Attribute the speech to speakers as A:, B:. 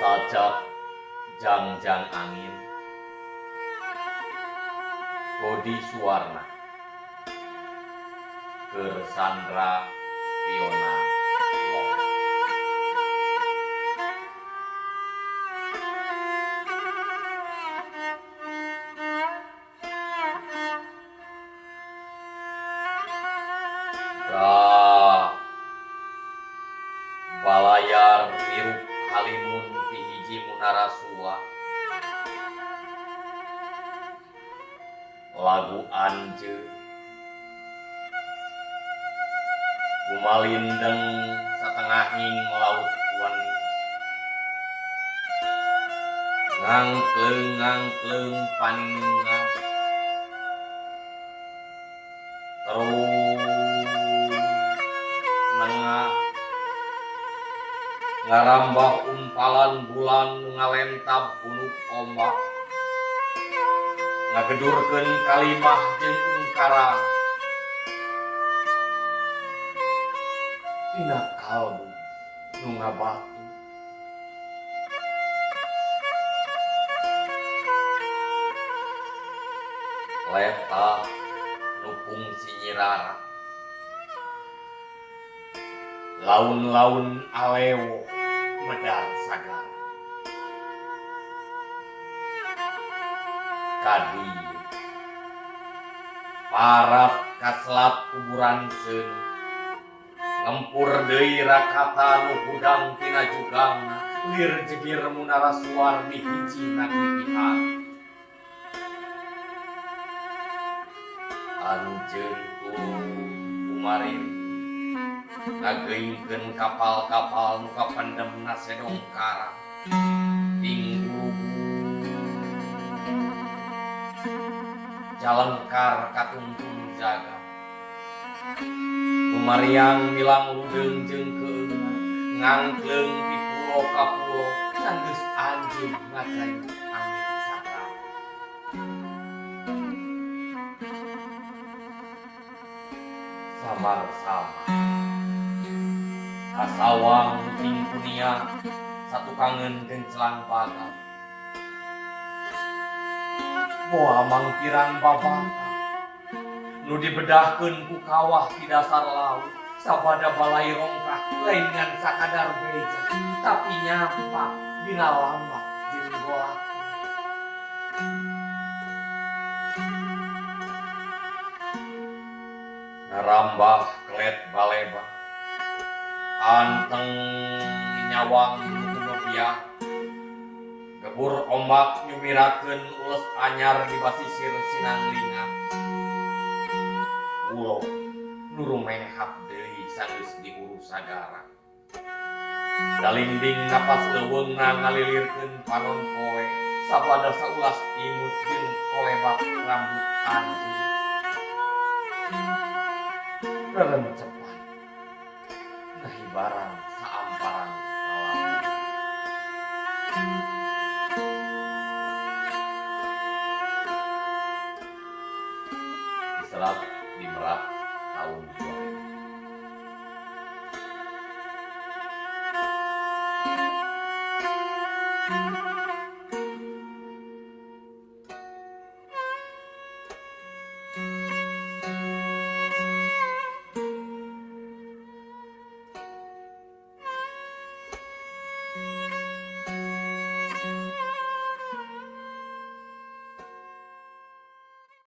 A: Sajak Jangjang Angin Kodi Suwarna keur Sandra Fiona Long. Tah balayar nirup halimun ti hiji munara sua. Lagu anjeun kumalindeng satengahing laut weni. Ngangkleung-ngangkleung paninengan terus nengah ngarambah umpalan bulan nu ngalentab punuk ombak ngagedurkeun kalimah jeung ungkarang dina kalbu nu ngabatu. Letah nu pungsi nyirara laun-laun alewo medar sagara. Ka dieu parab ka selat kuburan seuneu ngempur deui rakata nu hudang tina jugangna lir jegir munara suar di hiji nagri pihara. Anjeun tuluy kumariri ngageuingkeun kapal-kapal nu kapendemna sedong karang tinggulugu jalengkar katungtung jagat nu mariang milang rudeung jeung keungan ngangkleung ti pulo ka pulo sanggeus anjeun ngagayu angin sagara. Samar-samar kasawang nu tingkunia satukangeun gencelang bagal moal mangpirang babata nu dibedahkeun ku kawah ti dasar laut sabada balai rongkah lain ngan sakadar beja tapi nyampak dina lambak jeung golak. Ngarambah kelet baleba anteng nyawang nu kumebiah gebur ombak nyumirakeun ules anyar di basisir sinanglingan pulo nu rumehap deui sanggeus dihuru sagara. Dalingding napas leuweungna ngalilirkeun panon poe sabada saulas imut jeung kolebak rambut anjeun. Rerencepan ngahibaran saamparan palamu. Diserat di Merak taun 2000.